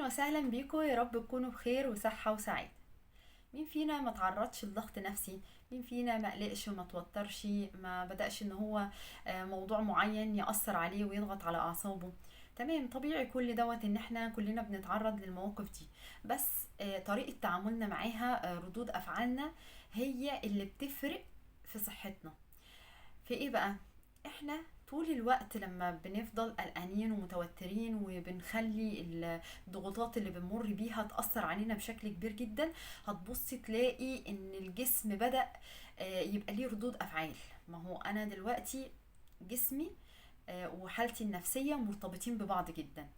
وسهلا بيكم، يا رب تكونوا بخير وصحة وسعادة. مين فينا ما تعرضش لضغط نفسي؟ مين فينا ما قلقش وما توترش، ما بدأش ان هو موضوع معين يأثر عليه ويضغط على أعصابه؟ تمام، طبيعي كل دوت ان احنا كلنا بنتعرض للمواقف دي، بس طريقة تعاملنا معاها، ردود أفعالنا هي اللي بتفرق في صحتنا. في ايه بقى؟ احنا طول الوقت لما بنفضل قلقانين ومتوترين وبنخلي الضغوطات اللي بنمر بيها تأثر علينا بشكل كبير جدا، هتبصي تلاقي ان الجسم بدأ يبقى ليه ردود افعال. ما هو انا دلوقتي جسمي وحالتي النفسية مرتبطين ببعض جدا.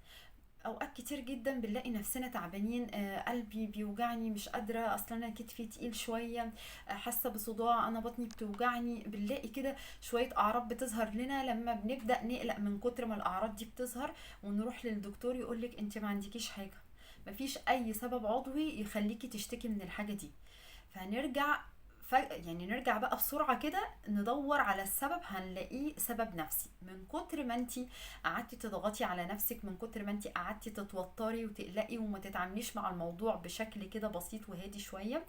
اوقات كتير جدا بنلاقي نفسنا تعبانين، قلبي بيوجعني، مش قادره، اصلا انا كتفي تقيل شويه، حاسه بصداع، انا بطني بتوجعني. بنلاقي كده شوية اعراض بتظهر لنا. لما بنبدا نقلق من كتر ما الاعراض دي بتظهر ونروح للدكتور، يقولك انت ما عندكيش حاجه، مفيش اي سبب عضوي يخليكي تشتكي من الحاجة دي. فهنرجع يعني نرجع بقى بسرعة كده ندور على السبب، هنلاقيه سبب نفسي. من كتر ما انتي قعدتي تضغطي على نفسك، من كتر ما انتي قعدتي تتوتري وتقلقي وما تتعامليش مع الموضوع بشكل كده بسيط وهادي شوية.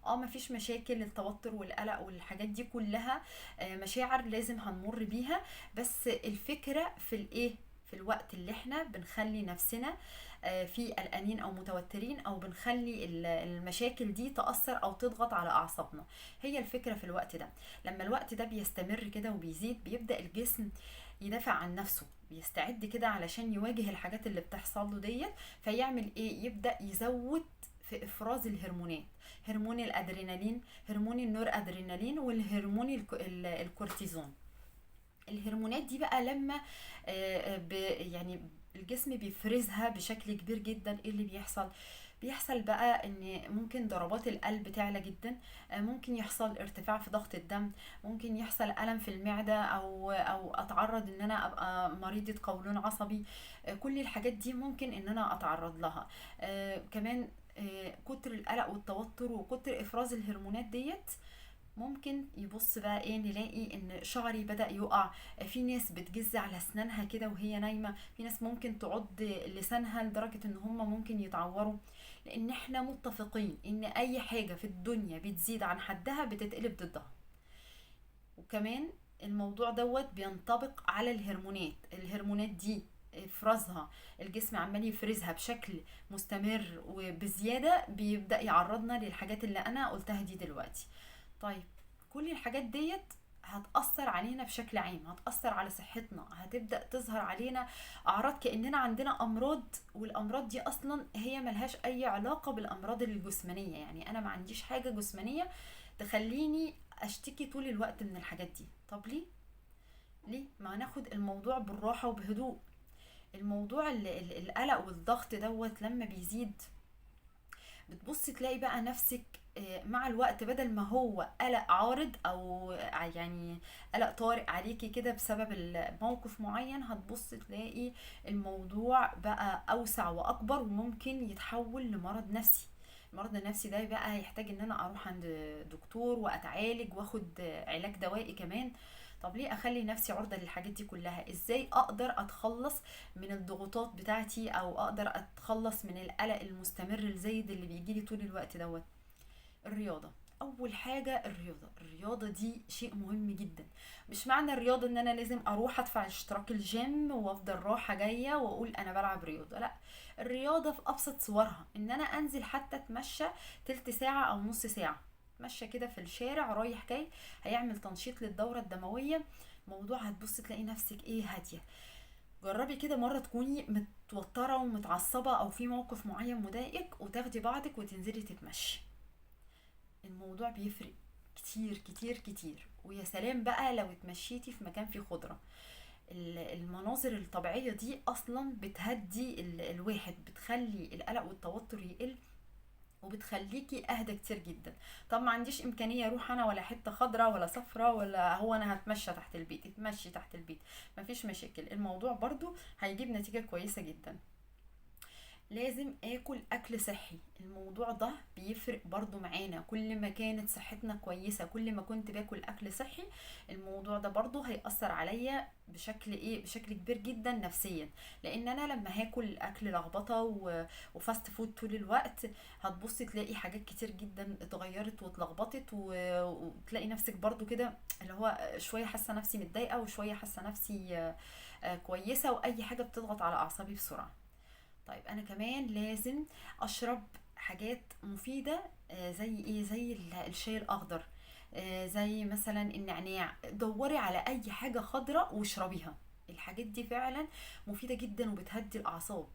مفيش مشاكل، التوتر والقلق والحاجات دي كلها مشاعر لازم هنمر بيها، بس الفكرة في الايه؟ في الوقت اللي احنا بنخلي نفسنا في قلقانين او متوترين، او بنخلي المشاكل دي تأثر او تضغط على اعصابنا. هي الفكرة في الوقت ده، لما الوقت ده بيستمر كده وبيزيد، بيبدأ الجسم يدافع عن نفسه، بيستعد كده علشان يواجه الحاجات اللي بتحصل له ديت. فيعمل ايه؟ يبدأ يزود في افراز الهرمونات، هرمون الادرينالين، هرمون النور ادرينالين، والهرمون الكورتيزون. الهرمونات دي بقى لما يعني الجسم بيفرزها بشكل كبير جدا، ايه اللي بيحصل؟ بيحصل بقى ان ممكن ضربات القلب تعلى جدا، ممكن يحصل ارتفاع في ضغط الدم، ممكن يحصل ألم في المعدة، او اتعرض ان انا ابقى مريضة قولون عصبي. كل الحاجات دي ممكن ان انا اتعرض لها. كمان كتر القلق والتوتر وكتر افراز الهرمونات ديت ممكن يبص بقى ايه؟ نلاقي ان شعري بدأ يقع، في ناس بتجز على اسنانها كده وهي نايمة، في ناس ممكن تعض لسانها لدرجة ان هم ممكن يتعوروا. لان احنا متفقين ان اي حاجة في الدنيا بتزيد عن حدها بتتقلب ضدها. وكمان الموضوع دوت بينطبق على الهرمونات. الهرمونات دي افرازها الجسم عمال يفرزها بشكل مستمر وبزيادة، بيبدأ يعرضنا للحاجات اللي انا قلتها دي دلوقتي. طيب كل الحاجات ديت هتأثر علينا بشكل عام، هتأثر على صحتنا، هتبدأ تظهر علينا أعراض كأننا عندنا أمراض، والأمراض دي أصلا هي ملهاش أي علاقة بالأمراض الجسمانية. يعني أنا ما عنديش حاجة جسمانية تخليني أشتكي طول الوقت من الحاجات دي. طب ليه؟ ليه ما ناخد الموضوع بالراحة وبهدوء؟ الموضوع القلق والضغط دوت لما بيزيد، بتبصي تلاقي بقى نفسك مع الوقت بدل ما هو قلق عارض او يعني قلق طارئ عليكي كده بسبب موقف معين، هتبصي تلاقي الموضوع بقى اوسع واكبر وممكن يتحول لمرض نفسي. المرض النفسي ده بقى هيحتاج ان انا اروح عند دكتور واتعالج واخد علاج دوائي كمان. طب ليه اخلي نفسي عرضة للحاجات دي كلها؟ ازاي اقدر اتخلص من الضغوطات بتاعتي، او اقدر اتخلص من القلق المستمر الزايد اللي بيجيلي طول الوقت دوت؟ الرياضة. اول حاجة الرياضة. الرياضة دي شيء مهم جدا. مش معنى الرياضة ان انا لازم اروح ادفع اشتراك الجيم وافضل رايحة جاية واقول انا بلعب رياضة، لا. الرياضة في ابسط صورها ان انا انزل حتى اتمشى تلت ساعة او نص ساعة، اتمشى كده في الشارع رايح جاي، هيعمل تنشيط للدورة الدموية. موضوع هتبص تلاقي نفسك ايه؟ هادية. جربي كده مرة تكوني متوترة ومتعصبة او في موقف معين مضايقك، وتاخدي بعضك وتنزلي تتمشي. الموضوع بيفرق كتير كتير كتير. ويا سلام بقى لو اتمشيتي في مكان فيه خضرة. المناظر الطبيعية دي اصلا بتهدي الواحد، بتخلي القلق والتوتر يقل، وبتخليكي اهدى كتير جدا. طب ما عنديش امكانية اروح انا ولا حتة خضراء ولا صفراء ولا هو انا هتمشى تحت البيت، اتمشي تحت البيت مفيش مشاكل، الموضوع برضو هيجيب نتيجة كويسة جدا. لازم اكل اكل صحي، الموضوع ده بيفرق برضو معانا. كل ما كانت صحتنا كويسة، كل ما كنت باكل اكل صحي، الموضوع ده برضو هيأثر عليا بشكل ايه، بشكل كبير جدا نفسيا. لان انا لما هاكل اكل لخبطة و fast food طول الوقت، هتبصي تلاقي حاجات كتير جدا اتغيرت واتلخبطت، وتلاقي نفسك برضو كده اللي هو شوية حاسة نفسي متضايقة، وشوية حاسة نفسي كويسة، واي حاجة بتضغط على اعصابي بسرعة. طيب انا كمان لازم اشرب حاجات مفيدة، زي ايه، زي الشاي الاخضر، زي مثلا النعناع. دوري على اي حاجة خضراء واشربيها، الحاجات دي فعلا مفيدة جدا وبتهدي الاعصاب.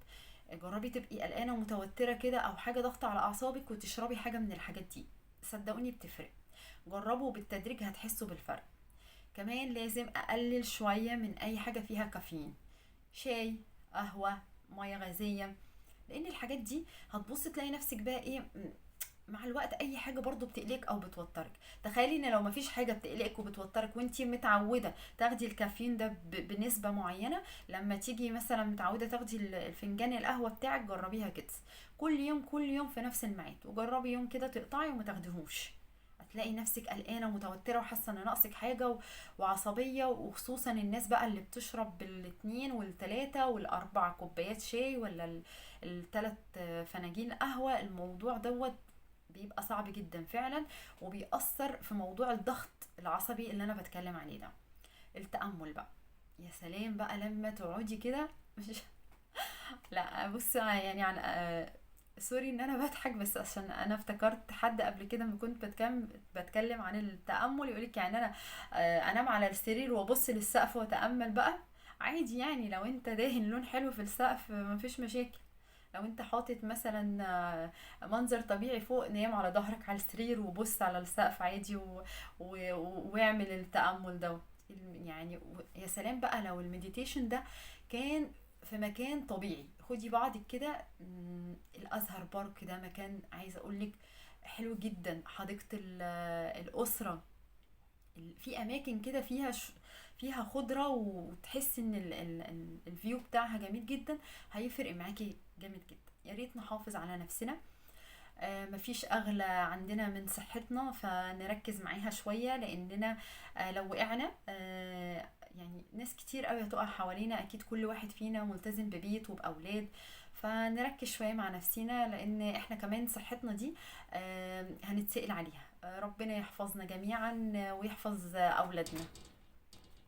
جربي تبقي قلقانة ومتوترة كده او حاجة ضغط على اعصابك وتشربي حاجة من الحاجات دي، صدقوني بتفرق. جربوا بالتدريج هتحسوا بالفرق. كمان لازم اقلل شوية من اي حاجة فيها كافيين، شاي، قهوة، مية غازية، لان الحاجات دي هتبص تلاقي نفسك بقى ايه مع الوقت اي حاجة برضو بتقلقك او بتوترك. تخيلي ان لو مفيش حاجة بتقلقك وبتوترك وانتي متعوده تاخدي الكافيين ده بنسبة معينة، لما تيجي مثلا متعوده تاخدي الفنجان القهوة بتاعك، جربيها كده كل يوم، كل يوم في نفس الميعاد، وجربي يوم كده تقطعي وما تاخديهوش، هتلاقي نفسك قلقانة ومتوتره وحاسه ان ناقصك حاجة وعصبيه. وخصوصا الناس بقى اللي بتشرب بالاتنين والتلاته والاربع كوبايات شاي ولا التلات فناجين قهوة، الموضوع دوت بيبقى صعب جدا فعلا، وبيأثر في موضوع الضغط العصبي اللي انا بتكلم عليه ده. التأمل بقى، يا سلام بقى لما تقعدي كده، مش لا بصي يعني عن sorry ان انا بضحك، بس عشان انا افتكرت حد قبل كده لما كنت بتكلم عن التأمل يقولك يعني انا انام على السرير وابص للسقف واتأمل بقى. عادي يعني، لو انت داهن لون حلو في السقف مفيش مشاكل، لو انت حاطط مثلا منظر طبيعي فوق، نام على ظهرك على السرير وبص على السقف عادي واعمل التأمل ده. يعني يا سلام بقى لو ال meditation ده كان في مكان طبيعي. خدي بعضك كده، الازهر بارك ده مكان عايزه اقولك حلو جدا، حديقة الاسرة، في اماكن كده فيها فيها خضرة وتحس ان ال view بتاعها جميل جدا، هيفرق معاكي جامد جدا. يا ريت نحافظ على نفسنا، مفيش اغلى عندنا من صحتنا، فنركز معاها شوية، لاننا لو وقعنا يعني ناس كتير قوي هتقع حوالينا، اكيد كل واحد فينا ملتزم ببيت وباولاد، فنركز شوية مع نفسينا، لان احنا كمان صحتنا دي هنتسأل عليها. ربنا يحفظنا جميعا ويحفظ اولادنا.